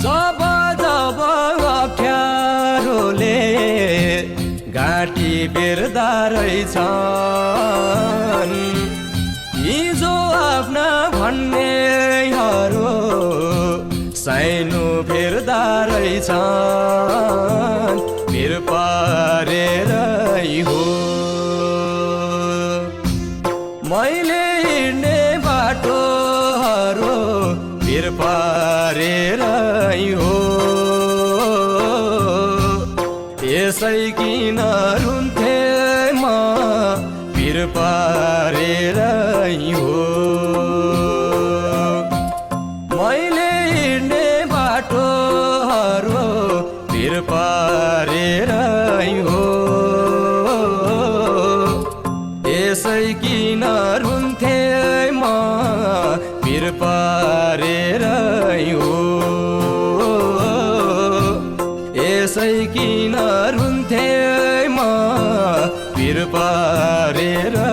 जब जब अप्ठ्यारोले घाँटी बेर्दा रहेछन्, हिजो आफ्ना भन्नेहरू साइनो फेर्दा रहेछन्, भिर पारेरै हो। मैले हिँड्ने बाटोहरू भिर पारेरै हो। यसै किन रुन्थे म भिर पारेरै हो। मैले हिँड्ने बाटोहरू भिर पारेरै हो। यसै किन रुन्थे म भिर पारेरै हो। यसै किन रुन्थे म भिर पारेरै